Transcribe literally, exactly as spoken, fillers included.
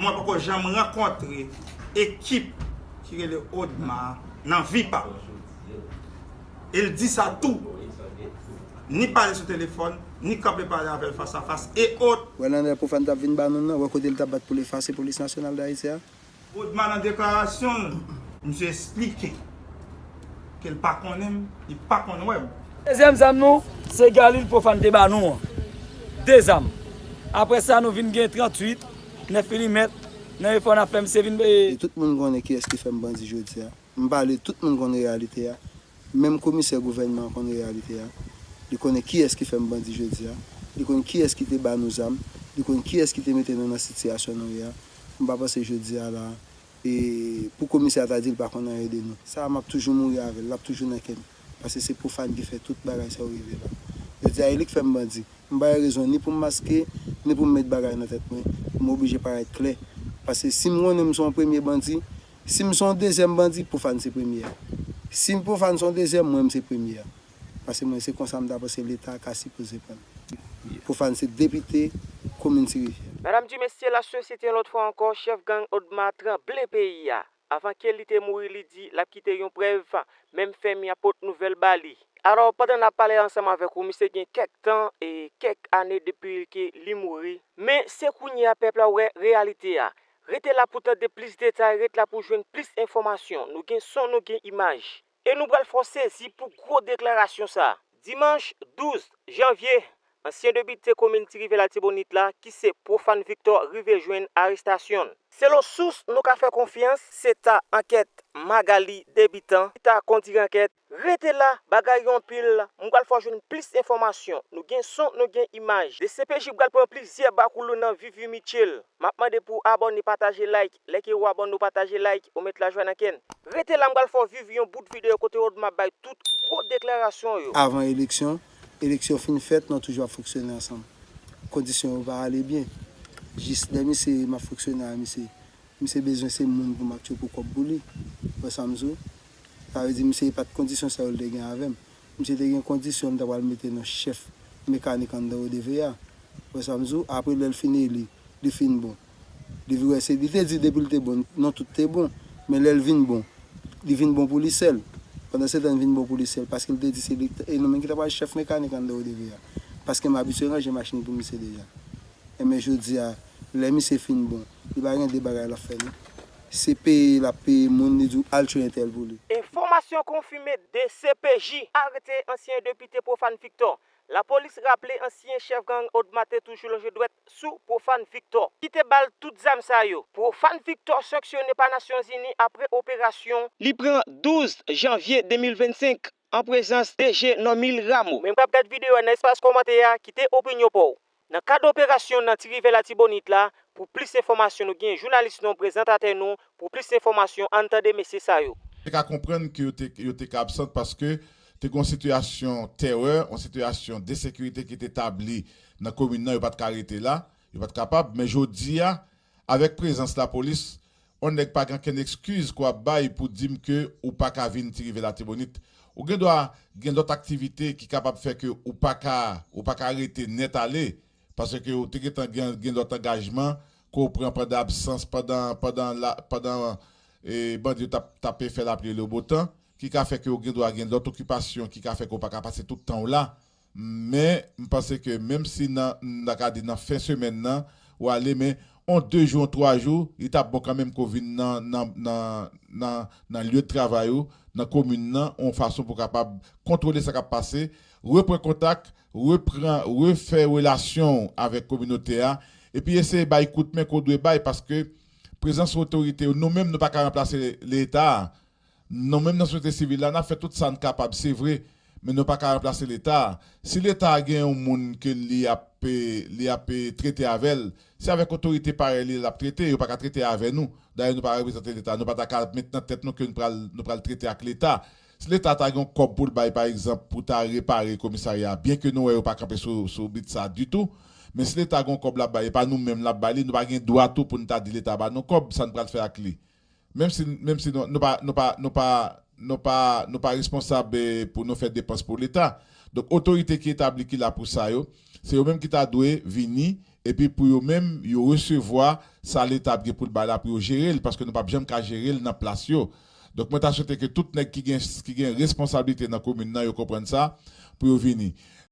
Mwen poko janm rankontre ekip ki rele Odma nan vi pa m. E l di sa tou. Ni pale sou telefòn, ni kanpe pale avè l fas a fas e ot. Wè nan lè Profane t ap vin ba nou nan, wè kote l t ap bat pou l efase Polis Nasyonal d Ayiti a. Odma nan deklarasyon l, misye esplike ke l pa konnen m, li pa konn wè m. Dezyèm zam nou, se Galil Profane te ba nou an. De zam. Apre sa, nou vin gen tranntuit, nèf milimèt, nan efò n ap fè, misye vin, e, e tout moun konnen kiyès ki fè m bandi jodi a. M pale, tout moun konn reyalite a. Menm komisè gouvènman an konn reyalite a. Li konnen kiyès ki fè m bandi jodi a. Li konn kiyès ki te ba nou zam. Li konn kiyès ki te mete nou nan sitiyasyon nou ye a. M pa panse jodi a la, e, pou komisè a ta di l pa konn anyen de nou. Sa a, m ap toujou mouri avè l, l ap toujou nan kè m. Paske se Profane ki fè tout bagay sa yo rive la. Jodi a, e li k fè m bandi. M pa gen rezon ni pou m maske, ni pou m met bagay nan tèt mwen. M oblije parèt klè. Paske si m konnen m se yon premye bandi, si m se yon dezyèm bandi, Profane se premye a. Si Profane se yon dezyèm, mwen, m se premye a. Paske mwen, se konsa m ta panse Leta ka sipoze pran l. Profane se depite komin Ti Rivyè. Medam, mesye, lasosyete, yon lòt fwa ankò, chèf gang Odma tranble peyi a. Avan ke li te mouri, li di l ap kite yon prèv, menm fanmi a pot nouvèl ba li. Alò, pandan n ap pale ansanm avèk ou, misye gen kèk tan e kèk ane depi ke li mouri. Men se kounye a pèp la wè reyalite a. Rete la pou tande plis detay, rete la pou jwenn plis enfòmasyon. Nou gen son, nou gen imaj. E nou pral fè w sezi pou gwo deklarasyon sa a. Dimanch douz janvye, ansyen depite komin Ti Rivyè Latibonit la, ki se Profane Victor, rive jwenn arestasyon l. Selon sous nou ka fè konfyans, se ta ankèt Magalie Debitan ki ta kondui ankèt. Rete la, bagay yo anpil, m pral fè w jwenn plis enfòmasyon. Nou gen son, nou gen imaj. D C P J pral pran plizyè bakoulou nan Vivi Mitchell. M ap mande pou w abòne, pataje, like. Lè ke ou abòne, ou pataje, like, ou met lajwa nan kè n. Rete la, m pral fè w viv yon bout videyo kote Odma bay tout gwo deklarasyon yo. Avan eleksyon, eleksyon fin fèt, nou toujou ap fonksyone ansanm. Kondisyon yo pa ale byen. Jis lè misye, m ap fonksyone a misye, misye bezwen se moun pou m ap tchwe pou kòb pou li. Ou wè sa m di w? Sa vle di misye pa t kondisyon sa yo l te gen avè m. Misye te gen kondisyon m ta pral mete nan chèf mekanik anndan O D V A. Ou wè sa m di w? Apre lè l fin eli, li fin bon. Li vin wè se, li te di depi l te bon, non, tout te bon. Men lè l vin bon, li vin bon pou li sèl. Pandan se tan, li vin bon pou li sèl, paske l te di se li, e nou menm ki ta pral chèf mekanik anndan O D V A. Paske m abitye ranje machin pou misye deja. Enben, jodi a, lè misye fin bon, li pa gen de bagay l ap fè, non. Se peye l ap peye moun, li di w al tchwe entèl pou li. Enfòmasyon konfime, D C P J arete ansyen depite Profane Victor. Lapolis raple ansyen chèf gang Odma te toujou lonje dwèt sou Profane Victor, ki te ba l tout zam sa yo. Profane Victor sanksyone pa Nasyonzini apre operasyon li pran douz janvye de mil vennsenk an prezans D G Normil Rameau. Menm k ap gad videyo a nan espas kòmantè a, kite opinyon pa w. Nan kad operasyon nan Ti Rivyè Latibonit la, pou plis enfòmasyon, nou gen jounalis nou, prezantatè nou, pou plis enfòmasyon, ann tande mesye sa yo. Te ka konprann ke yo te, yo te ka absant paske te gen yon sitiyasyon tèrè, yon sitiyasyon de sekirite ki te tabli nan komin nan, yo pa t ka rete la, yo pa t kapab. Men jodi a, avèk prezans lapolis, yon nèg pa gen okenn ekskiz ke w ap bay pou di m ke ou pa ka vin Ti Rivyè Latibonit. Ou gen dwa gen lòt aktivite ki kapab fè ke ou pa ka, ou pa ka rete nèt ale, paske ou te gentan gen, gen lòt angajman ke w pran pandan absans, pandan, pandan la, pandan, e, bandi yo t ap, t ap fè lapli e le botan, ki ka fè ke ou gen dwa gen lòt okipasyon ki ka fè ke w pa ka pase tout tan w la. Men, m panse ke menm si nan, m ta ka di nan fen semèn nan, ou ale, men on de jou, on twa jou, li t ap bon kanmenm ke w vin nan, nan, nan, nan, nan lye de travay ou, nan komin nan, on fason pou w kapab kontwole sa k ap pase, repran kontak, repran, refè relasyon w avèk kominote a, epi eseye bay kout men ke w dwe bay, paske prezans otorite yo, nou menm, nou pa ka ranplase Leta. Nou menm nan sosyete sivil la, n ap fè tout sa n kapab, se vre, men nou pa ka ranplase Leta. Si Leta gen yon moun ke li ap, li ap trete avè l, se avèk otorite parèy li l ap trete, yo pa ka trete avè nou. Dayè, nou pa reprezante Leta, nou pa ta ka met nan tèt nou ke nou pral, nou pral trete ak Leta. Si Leta ta gen yon kòb pou l bay, pa egzanp, pou ta repare komisarya a, byen ke nou wè yo pa kanpe sou, sou bit sa ditou, men si Leta gen yon kòb l ap bay, e pa nou menm l ap bay li, nou pa gen dwa tou pou n ta di Leta ba nou kòb, sa n pral fè ak li. Menm si, menm si nou, nou pa, nou pa, nou pa, nou pa, nou pa responsab, eh, pou nou fè depans pou Leta. Donk, otorite ki etabli ki la pou sa yo, se yo menm ki ta dwe vini epi pou yo menm, yo resevwa sa Leta ap gen pou l bay la pou yo jere l, paske nou p ap janm ka jere l nan plas yo. Donk, mwen ta swete ke tout nèg ki gen, ki gen responsablite nan komin nan, yo konprann sa, pou yo vini.